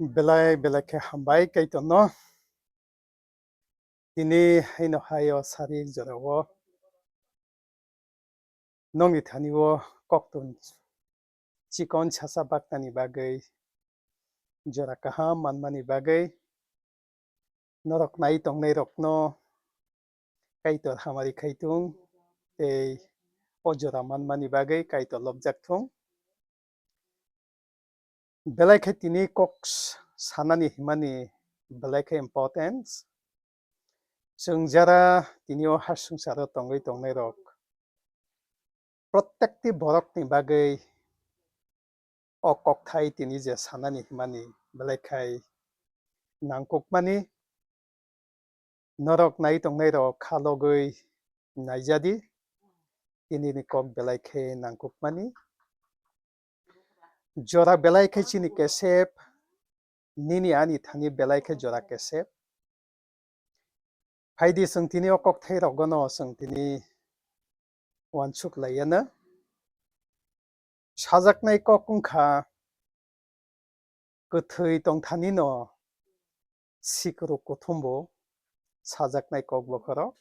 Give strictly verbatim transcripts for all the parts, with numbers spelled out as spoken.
Belai belai khe hambai Kaitorno. Tini haino hai o sarik jorao nongni thani-o koktun chikon sasa baknani bagwi, jora kaham manmani bagwi, norok nai tongnairokno Kaitor hamari khai thung tei o jora manmani bagwi Kaitor lobjak thung. Belai khe tini kok s-, sanani himani belai khe importance. Chwng jara tini o ha swngcharo tongwi tongnairok, protekti borokni bagwi o kokthai tini je sanani himani belai khai nangkukmani. Norok nai tongnairok kha logwi naijadi, tinini kok belai khe nangkukmani. Jora belai khe chini kesep, nini ani thani belai khe jora kesep. Phaidi chwng tini o kokthairokgono chwng tini uansuk laiyano. Sajaknai kok wngkha kwthwi tongthanino sikruk kuthumbo sajaknai kok bokhorok.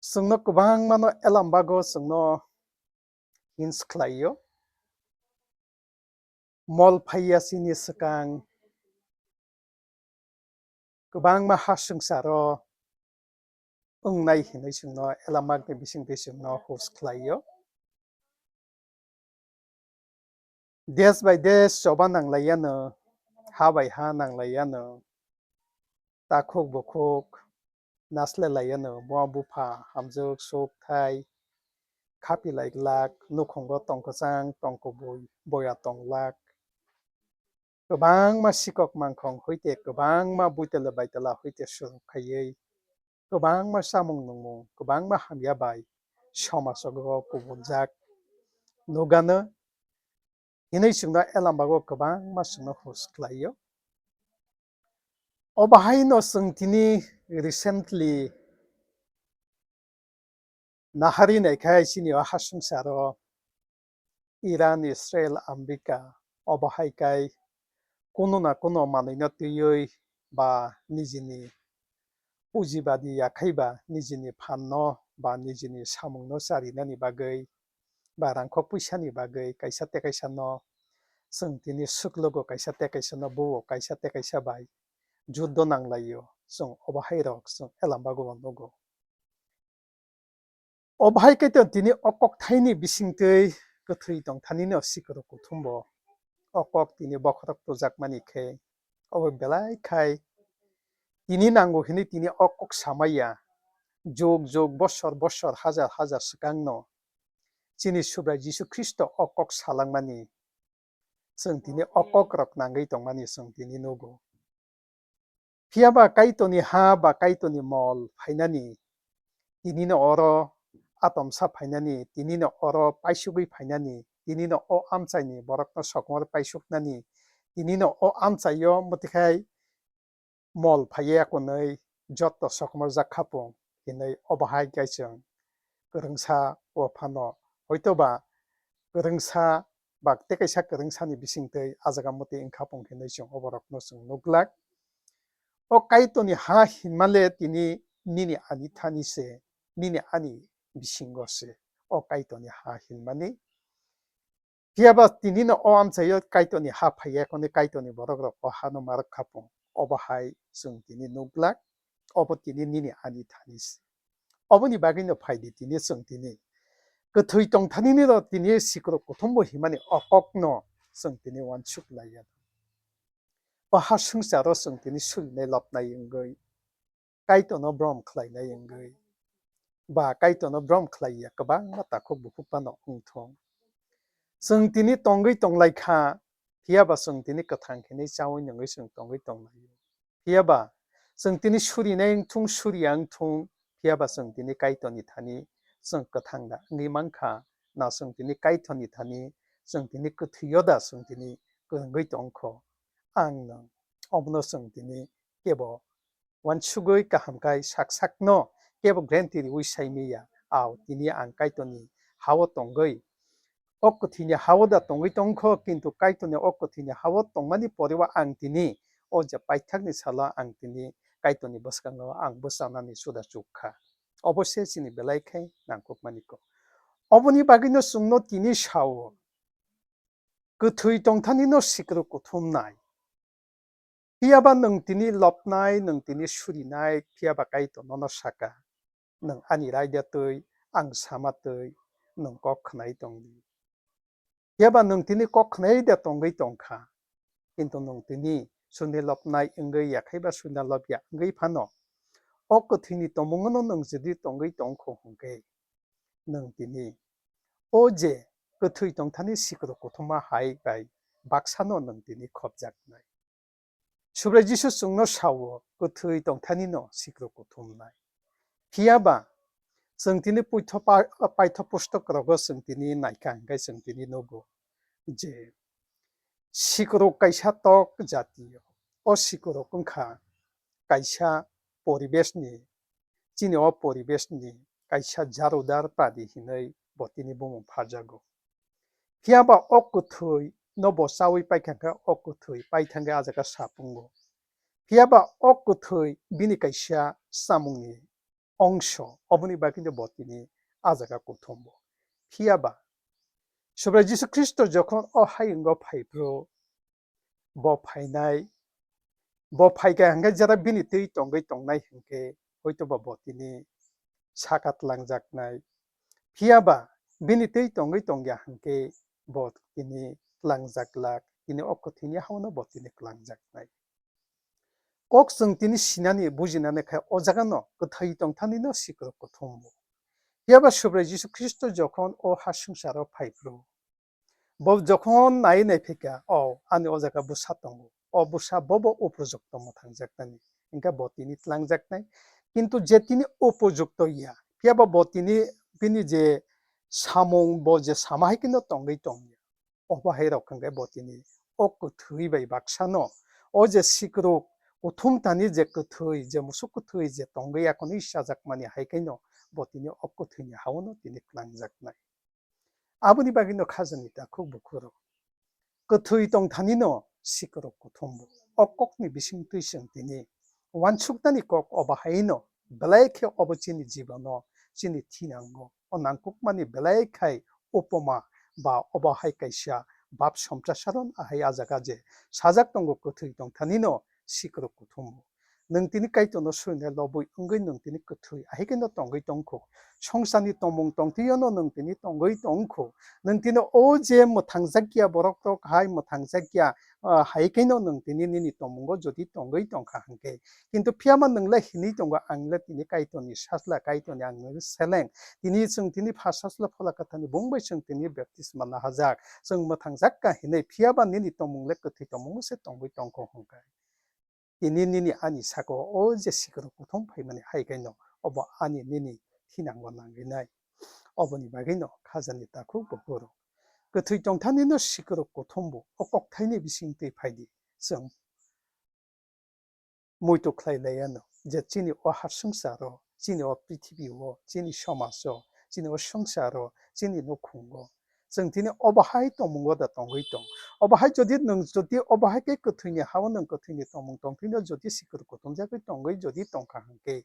Chwngno kwbangmano elam bago chwngno hins khlaio. Mol phaiya chini swkang kwbangma ha swngcharo wngnai hinwi chwngno elamakni bisingtwi chwngno hus khlaio. Desh bai desh choba nanglaiyano, ha bai ha nanglaiyano, takhuk bukhuk nasle laiyano, buma bupha, hamjwk, suk, thai, khapi lai glak, nukhungo tong kwchang, tong kubui, boya tong glak. Kwbangma sikok mangkhong hoite, kwbangma buitala baitala hoite suruk khaiwi, kwbangma chamung nungmung, kwbangma hamya bai somasogo kubuljak nugano hinwi chwngno elambago kwbangma chwngno hus khlaio. Obo haino chwng tini recently nahari naikhai chini o ha swngcharo Iran, Israel, America obo hai kai kuno na kuno manwino twiwi ba nijini pujibadi yakhai ba nijini phanno ba nijini samungno charinani bagwi ba rangkhok puisani bagwi kaisa tei kaisano chwng tini swklogo, kaisa tei kaisano buo, kaisa tei kaisa bai juddo nanglaio. Chwng obo hairok chwng elambago nugo. Obo hai khe tini o kokthaini bisingtwi kwthwi tongthanino sikruk kuthumbo o kok tini bokhorok tujakmani khe obo belai khai tini nango hinwi tini o kok samaya. Jug jug, bosor bosor, hajar hajar swkangno chini Subrai Jisu Khristo o kok salangmani chwng tini o kokrok nangwi tongmani chwng tini nugo. Phiya ba Kaitorni ha ba Kaitorni mol phainani, tinino oro atomsa phainani, tinino oro paisugwi phainani, tinino o amchaini borokno sokomor paisuknani, tinino o amchaio mwtwikhai mol phaiya kwnwi jotto sokomorjak khapung hinwi obo hai khe chwng kwrwngsa o phano hoitoba kwrwngsa ba tei kaisa kwrwngsani bisingtwi a jaga mwtwi wngkha pung hinwi chwng oborokno chwng nuklak. O Kaitorni ha hinmale tini nini ani thani se, nini ani bisingo se o Kaitorni ha hinmani. Phiya ba tinino o amchaio Kaitorni ha phaiya kwnwi Kaitorni borokrok o hano marok khapung. Obo hai chwng tini nuklak, obo tini nini ani thani se. Oboni bagwino phaidi tini chwng tini kwthwi tongthaniniro tini sikruk kuthumbo himani o kokno chwng tini uansuk laiya. O ha swngcharo chwng tini surinai lobnai wngwi, Kaitorno brom khlainai wngwi, ba Kaitorno brom khlaiya kwbangma takhuk bukhuk phano wngthung. Chwng tini tongwi tonglaikha, phiya ba chwng tini kwthang khenwi chaui nungwi chwng tongwi tonglaio. Phiya ba chwng tini surinai wngthung, suriya wngthung, phiya ba chwng tini Kaitorni thani chwng kwthang da wngwi mankha, na chwng tini Kaitorni thani chwng tini kwthwio da chwng tini kwrwngwi tongkho. Ang nwng omono chwng tini kebo uansugwi kaham khai sak sakno kebo guarantee riui sai manya, ao tini ang Kaitorni ha-o tongwi o kwthwini hao da tongwi tongkho, kintu Kaitorni o kwthwini hao tongmani poribo ang tini o je paithakni salo ang tini Kaitorni bwskango ang bwchanani suda chuk kha. Obo se chini belai khe nangkukmani kok. Oboni bagwino chwngno tini sao, kwthwi tongthanino sikru kuthumnai. Phiyaba nwng tini lobnai, nwng tini surinai, phiyaba Kaitor nono saka, "Nwng ani raida twi, ang sama twi, nwng kok khnai tongdi." Phiyaba nwng tini kok khnai da tongwi tongkha, kintu nwng tini suni lobnai wngwi yakhai ba suna lobya wngwi phano, o kwthwini tomungno nwng jodi tongwi tongkho hwnkhe, nwng tini o je kwthwi tongthani sikru kuthuma hai bai baksano nwng tini khopjaknai. Subrai Jisu chwngno sao, kwthwi tongthanino sikru kuthumnai. Phiyaba chwng tini puitho pa-, paitho pustok rogo chwng tini naikha hwnkhe chwng tini nugo je sikruk kaisa tok jati. O sikruk wngkha kaisa poribeshni, chini o poribeshni kaisa jarudar pradi hinwi bo tini bumung pharjago. Phiyaba o kwthwi no bo chawi paikha khe o kwthwi paithangkhe a jaga sapungo. Phiyaba o kwthwi bini kaisa chamungni ongso, oboni bagwino bo tini a jaga kuthumbo. Phiyaba Subrai Jisu Khristo jokhon o hayungo phaiphru, bo phainai, bo phaikha hwnkhe jera bini twi tongwi tongnai hwnkhe hoitoba bo tini saka tlangjaknai. Phiyaba bini twi tongwi tongya hwnkhe bo tini tlangjaklak, tini o kwthwini haono bo tini tlangjaknai. Kok chwng tini sinani bujinani khe o jagano kwthwi tongthanino sikru kuthumbo. Phiyaba Subrai Jisu Khristo jokhon o ha swngcharo phaiphru, bo jokhon nai nai phikha, o ani o jaga bwsa tongo, o bwsa bobo upojukto mwthangjaknani, hwnkhe bo tini tlangjaknai. Kintu je tini upojukto ya, phiyaba bo tini bini je samung, bo je sama hai kheno tongwi tongya, obo hai rok hwnkhe bo tini o kwthwi bai baksano, o je sikruk kuthum thani je kwthwi, je musuk kwthwi je tongwi akhonwi sajakmani hai kheno bo tini o kwthwini haono tini tlangjaknai. Aboni bagwino khajani takhuk bukhurok, kwthwi tongthanino sikruk kuthumbo. O kokni bisingtwi chwng tini uansuknani kok obo haino belai khe obo chini jibono chini thinango. O nangkukmani belai khai upoma ba obo hai kaisa bab somchasaron ahai a jaga je sajak tongo kwthwi tongthanino sikruk kuthumbo. Nwng tini Kaitorno surinai lobwi wngwi nwng tini kwthwi ahai kheno tongwi tongkho. Songsarni tongmung tongtwiono nwng tini tongwi tongkho. Nwng tini o je mwthangjakya borok rok hai mwthangjakya, ah, hai kheno nwng tini nini tongmungo jodi tongwi tongkha hwnkhe. Kintu phiyama nwng le hinwi tongo, "Ang le tini Kaitorni sajla, Kaitorni ang nwng seleng. Tini chwng tini pha sajla Phola Kwtharni bung bai chwng tini baptisma nahajak. Chwng mwthangjakka hinwi, phiyaba nini tongmung le kwthwi tongmungo se tongwi tongkho," hwnkhe. Tini nini ani saka o je sikru kuthum phaimani hai khaino obo ani nini thinango nangwi nai. Oboni bagwino khajani takhuk bukhurok, kwthwi tongthanino sikru kuthumbo o kokthaini bisingtwi phaidi. Chwng muitu khlai laiano je chini o ha swngcharo, chini o prithibi o, chini somaj o, chini o swngcharo, chini nukhungo, chwng tini obo hai tongmungo da tongwi tong. Obo hai jodi nwng jodi obo hai khe kwthwini hao nwng kwthwini tongmung tongthwino jodi sikru kuthumjagwi tongwi jodi tongkha hwnkhe,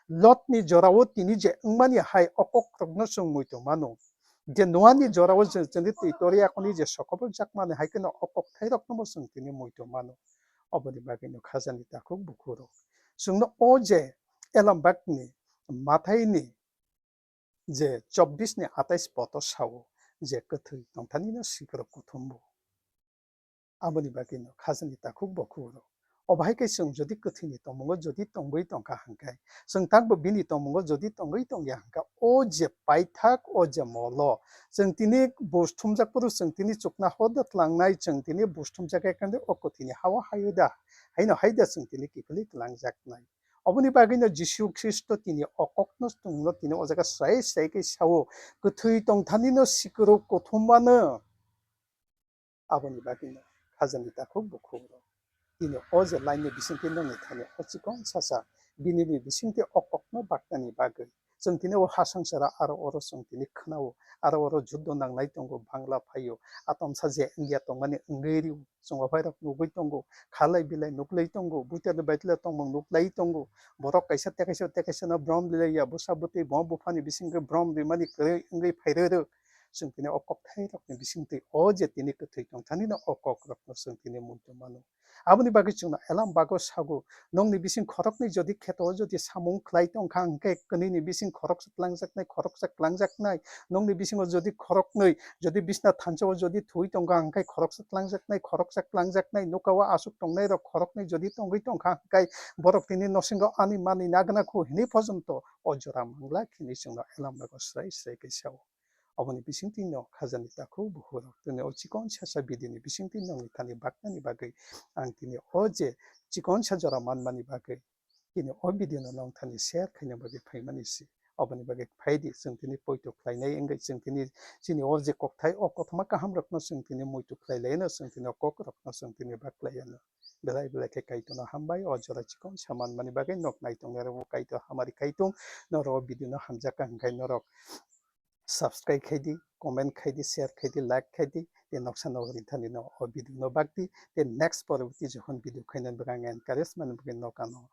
Lotni jorao tini je wngmani hai o kokrokno chwng muitu mano. Je Noani jorao chwng tini twi tori akhoni je sokobo jakmani hai kheno o kokthairoknobo chwng tini muitu mano. Oboni bagwino khajani takhuk bukhurok, chwngno o je Elambakni Mathaini je chobbish ni atais poto sao je kwthwi tongthanino sikru kuthumbo. Aboni bagwino khajani takhuk bukhurok, obo hai khe chwng jodi kwthwini tongmungo jodi tongwi tongkha hwnkhe, chwng takbo bini tongmungo jodi tongwi tongya hwnkhe, o je paithak, o je molo, chwng tini buj thumjak phuru chwng tini chukna hoda tlangnai, chwng tini buj thumjak khe o kwthwini hao haio da, haino hai da chwng tini kiphilwi twlangjaknai. Oboni bagwino Jisu Khristo tini o kokno chwngno tini o jaga srai srai khe sao, kwthwi tongthanino sikru kuthum mano. Aboni bagwino khajani takhuk bukhurok, tini o je laini bisingtwi nongni thani o chikon sasa, bini ni bisingtwi o kokno baknani bagwi, Chwng tini o ha sangsara aro oro chwng tini khwnao, aro oro juddo nanglai tongo, Bangla phaio, atomsa je wngya tongmani wngwi rio, chwng o phairok nugwi tongo, khalai bilai nuklai tongo, buitali baitali tongmung nuklai tongo, borok kaisa tei kaisa tei kaisa no brom rilaiya, bwsa bwtwi bo buphani bisingtwi brom rimani kwrwi wngwi phairwi rw. Chwng tini o kokthairokni bisingtwi o je tini kwthwi tongthani no o kokrokno chwng tini muitu mano. Aboni bagwi chwngno elam bago sago, nokni bising khoroknwi jodi kheto jodi samung khlai tongkha hwnkhe kwnwini bising khoroksa tlangjaknai, khoroksa tlangjaknai, nokni bisingo jodi khoroknwi jodi bisna thansa o jodi thwi tongkha hwnkhe khoroksa tlangjaknai, khoroksa tlangjaknai, nokao aswk tongnairok khoroknwi jodi tongwi tongkha hwnkhe borok tini nosingo ani manwi nagna khu hinwi pojonto o jora mangla khini chwngno elam bago srai srai khe sao. Oboni bisingtwi no khajani takhuk bukhurok tini o chikon sasa video ni bisingtwi nongni thani baknani bagwi ang tini o je chikon sa jora manmani bagwi tini o video no nong thani share khaina bagwi phaimani si. Oboni bagwi phaidi chwng tini poito khlainai wngwi chwng tini chini o je kokthai o kothoma kaham rokno chwng tini muitu khlai laino chwng tini o kok rokno chwng tini baklai ano. Belai belai khe Kaitorno hambai o jora chikon sa manmani bagwi nok naitongnai rok bo Kaitor hamari khaitung norok o video no hamjakha hwnkhe norok subscribe khaidi, comment khaidi, share khaidi, like khaidi, tei noksa no rinthani no o video no bakdi, tei next poroboti jokhon video khainani bagwi ang encourage mani bagwi nokano,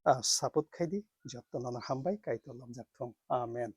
ah, support khaidi, jotono no hambai Kaitor lobjak thung. Amen.